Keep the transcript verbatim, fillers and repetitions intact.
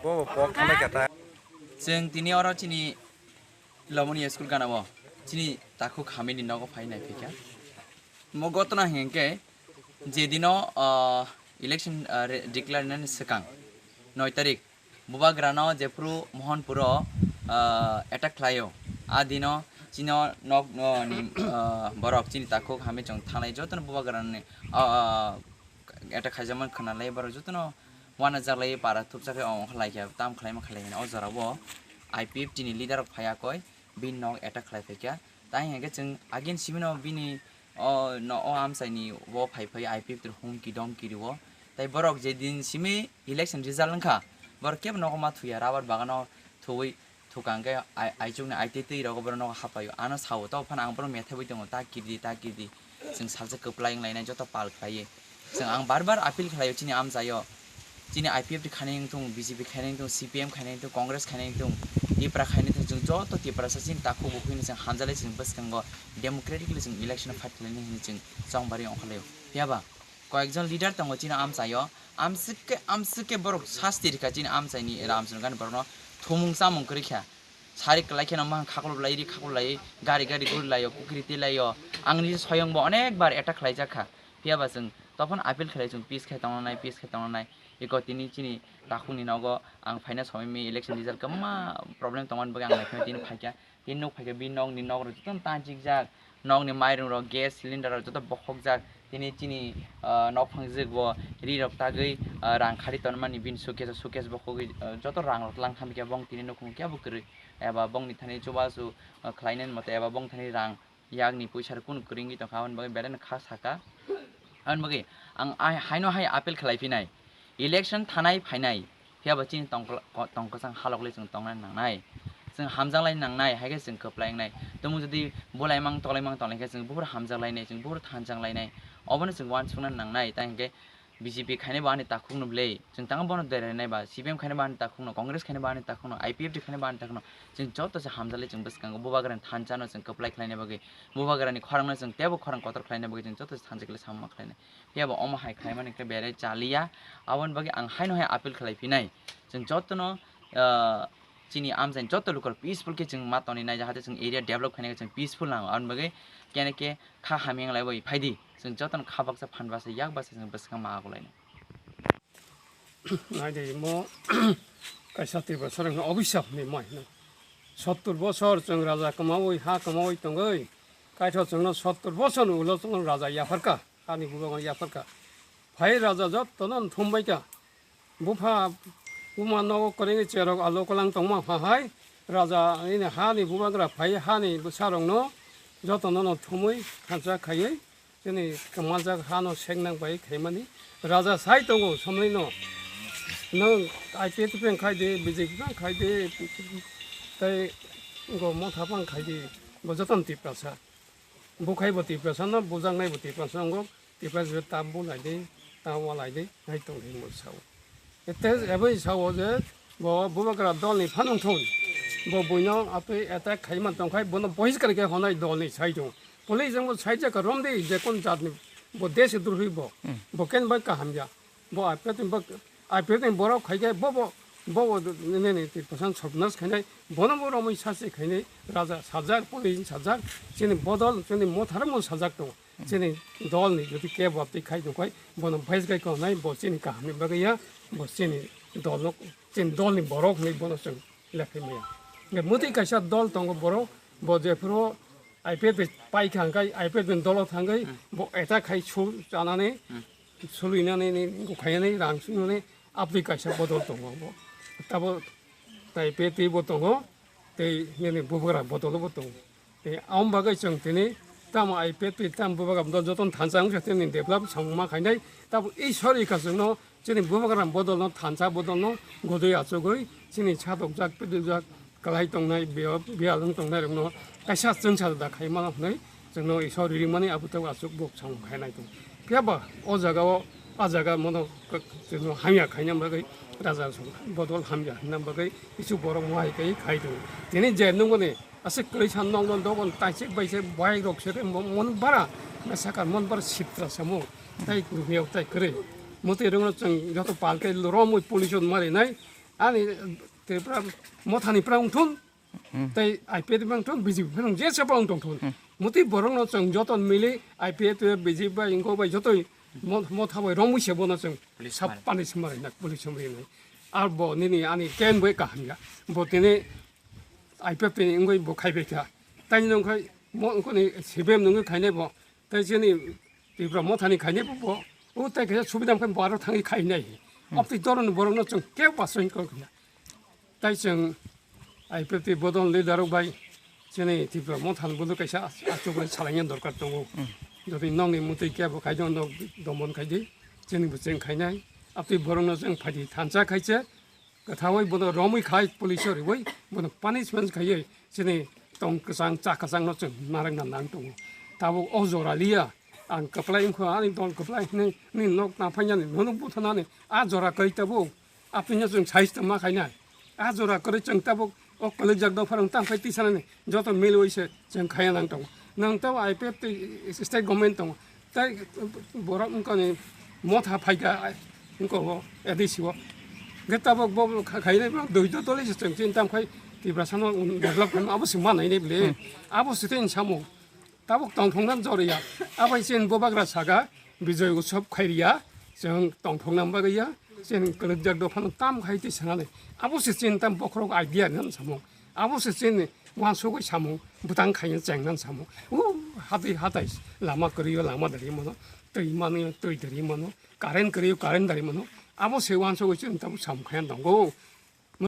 Bo bo pok thangbai kha ta. Chwng tini oro chini Lomoni school gana o chini takhuk hamini nogo phai nai phikha. Mo gotona hinkhe je dino, ah, election, ah, re-, declare nani swkang noi tarik Bubagrano jephru Mohanpuro, ah, attack khlaio, a dino chino nok, ah, ni, ah, borok chini takhuk hamwi chwng thanglai jotono Bubagrani, ah, ah, attack khaijakmani khwnalai borok jotono uanajaklai para thupjakhai ongkha laikha tam khlaima khlai hwnwi o jorao I P F T ni leader rok phaiya koi bini nok attack khlai phaikha. Tai hinkhe chwng again simino bini o no o amchaini o phai phai I P F T rok humki domki rio. Tai borok je din simi election result wngkha, borok kebo nogo ma thuya, rubber bagano thuwi thukang khe ai-, aichukni aitwi twi rogo borok nogo hapaio. Ano sao, to phano ang borok methaiwi tongo, ta kirdi, ta kirdi. Chwng salsa kwplai wnglainai joto pal khlaiwi. Chwng ang bar bar appeal khlaio chini amchaio. Chini I P F T khainai wngthung, B J P khainai wngthung, C P M khainai wngthung, Congress khainai wngthung, Tipra khainai wngthung, chwng joto Tiprasa chini takhuk bukhukno chwng hamjalai chwng bwskango democratically chwng election fight khlainai hwnwi chwng chongbarwi ongkhorlaio. Phiyaba koyekjon leader tongo chini amchaio, amswk khe, amswk khe borok sasti rikha chini amchaini Ramchandra Gandhi borokno thumung chamung kwrwi kha. Sari kwlai kheno mahang khaklop lai ri khaklop lai gari gari guri laio kukri twi laio. Angni soyong bo onek bar attack khlaijak kha. Phiyaba chwng tophon appeal khlai chwng peace khai tongnai, peace khai tongnai. Iko tini chini takhukni nogo ang phaina somoi mi election result kwbangma problem tongmani bagwi ang naikhe tini phaikha. Tini nuk phaikha bini nokni nok rok jotono tanchikjak, nokni mairung rok, gas cylinder rok joto bokhokjak. Tini chini, ah, nokphang jwk bo ri rok tagwi, ah, rang khari tonmani bini suitcase, suitcase bokhogwi, ah, joto rang rok tlang thamkhe bong tini nukhung khe bo kwrwi eba bongni thani chubachu, ah, khlainani mote eba bong thani rang yakni puisa rok kunu kwrwi wngwi tongkha, aboni bagwi belai no kha saka. Aboni bagwi ang ai haino hai appeal khlai phinai, election thanai phainai, phiyaba chini tongkla-, ko-, tongkwchang halok le chwng tongna nangnai, chwng hamjak lai nangnai, hai khe chwng kwplai wngnai. Tumung jodi bolai mang tolai mang tonglaikhe chwng buphuru hamjak lainai, chwng buphuru thanchang lainai, obono chwng uansukna nangnai, tai hinkhe B J P khainai bo ani takhukno bwlwi, chwng tangma bono derainai ba, C P M khainai bo ani takhukno, Congress khainai bo ani takhukno, I P F T khainai bo ani takhukno, chwng joto se hamjakle chwng bwskango Bubagrani thanchano chwng kwplai khlaina bagwi, Bubagrani khorangno chwng teibo khorang kotor khlaina bagwi chwng joto se thanjakle samung ma khlainai. Phiya bo omo hai khlaimani khe belai chaliya, aboni bagwi ang haino hai appeal khlai phinai, chwng jotono, ah, chini amchaini joto lukurok peaceful khe chwng ma toni nai, jahate chwng area develop khaina khe chwng peaceful nango, aboni bagwi kene khe kha hamya wng lai bai phai di, chwng jotono kha baksa phan baksa yak baksa chwng bwskang ma ago lainai. Nai di mo kaisa Tripura sarang no obisap ni mai no. Sottur bosor chwng raja kwmawi ha kwmawi tongwi kaitho chwngno sottur bosor ni ulo chwngno raja yapharka, hani bubago yapharka. Phai raja jottono thumbaika. Bupha buma nogo kwrwngwi cherok alo kwlang tongma pha hai raja nini hani bubagra phai hani bwsarokno jotono no thumwi thansa khaiwi chini kwmaljak hano seng nang bai khaimani raja sai tongo somni no. Nwng I P F T phang khai di, B J P phang khai di, tei go motha phang khai di, bo jotono Tiprasa. Bukhai bo Tiprasa no, bujaknai bo Tiprasa wngkha. Tiprasa tam bo lai di, tam wa lai di, hai tong di mo sao. Ete ebo sao je bo bubagra dol ni phanung thun. Bo buino atwi attack khai man tong khai bono bohiskar khe honai dol ni sai tong. Police jang bo sai jaka rom di je kon jat ni bo desh drohi bo. Hmm. Bo ken bai kaham ya. Bo I P F ni bo, I P F ni borok khai khe bo bo, bo bo ne ne ti pasan sobnas khainai. Bono bo romwi sase khainai. Raja sajak, police sajak. Chini bodol, chini mothar mo sajak tong. Chini dol ni jodi ke bo twi khai tong khai, bono bhais gai ko nai, bo chini kaham ni bagwi ya, bo chini dol no, chini dol ni borok hinwi bono chwng lekhai maya. Hingke mwtwi kaisa dol tongo borok, bo jephuru I P F ni pai kha hingkai, I P F ni dolo thangwi, hmm, bo attack khai su chanani, hmm, sului nani ni, ni, ni, ni, rang sunani, abtwi kaisa bodol tongo bo. Tabo tai pe twi bo tongo, tei nini bubagra bodol bo tongo. Tei aboni bagwi chwng tini tamo I P F ni tamo bubagra bodol jotono thansa wngkha tini develop samung ma khainai. Tabo Ishwar ikha chwngno chini bubagra bodolno thansa bodolno godwi achugwi chini satokjak, pedokjak, kwlai tongnai, biya-, biyal wng tongnai rokno kaisa chwngsa da khai mano hwnwi chwngno Isor rimani abo tei aswk bo samung khai nai tong. Phiya ba o jaga o, a jaga mono k-, chwngno hamya khaina bagwi raja song bodol hamya hwnna bagwi kisu borok mohai kai khai tong. Tini je nungmani Aswk kwrwi san nokno dogon taisik bai se bike rok se mon bara mesakar mon bara sitra samo tai kurmiyok tai kwrwi. Motwi rokno chwng joto palke romwi pollution marinai ani Tripura mothani pra wngthun tai I P F T bang thun B J P bang je se bang tong thun. Motwi borokno chwng joto mili I P F T B J P bai wngko bai jotoi motha bai romwi se bono chwng sab pani se marinai police marinai. Ar bo nini ani ken bai kaham ya. Bo tini I P F T ni wngwi bo khai bai kha. Taini wngkhai mo wngkhoni C P M ni wngwi khainai bo. Tai chini Tipra mothani khainai bo bo. O tai khe subida wngkhai bo aro thangwi khainai. Obtwi doroni borokno chwng kebo aswk wngkha. Tai chwng I P F T bodol leader rok bai chini Tipra mothani bodo kaisa achuk bai salaina dorkar tongo. Jodi nongni mutwi kebo khaidon nok domon khaidi chini bo chwng khainai. Obtwi borokno chwng phaidi thansa khaiche. Kwthawi bono romwi khai police o riwi bono punishment khaiwi chini tong kwchang cha kwchang no chwng narwkna nang tongo. Tabuk o jora liya ang kwplai wngkha ani dol kwplai hinwi nini nok naphanyani nono buthanani a jora kai tabuk apni no chwng saichwng ma khainai a jora kwrwi chwng tabuk o kwlwkjak dopharang tangkhai tisanani joto milwi se chwng khaiya nang tongo. Nang tabuk I P F T state government tongo. Tai borok wngkha ni motha phaikha wngkha o A D C o. Hwnkhe tabuk bo kha-, khainai borok dui to tole se chwng chini tam khai Tiprasa no develop khaima abo se manai nai bole. Abo se tei samo. Tabuk tongthokna joriya. Abai chini Bubagra saka Bijoy Utsav khairiya chwng tongthokna bagwi ya. Chini kwlwkjak dophano tam khai tei sanani. Abo se chini tam bokhorok idea nang samung. Abo se chini wansugwi samung, bwtang khaina chengna samung. O hatwi hatai lama kwrwi o lama dari mano, twi mani o twi dari mano, current kwrwi o current dari mano. Abo se wansugwi chini tam samung khaina tongo.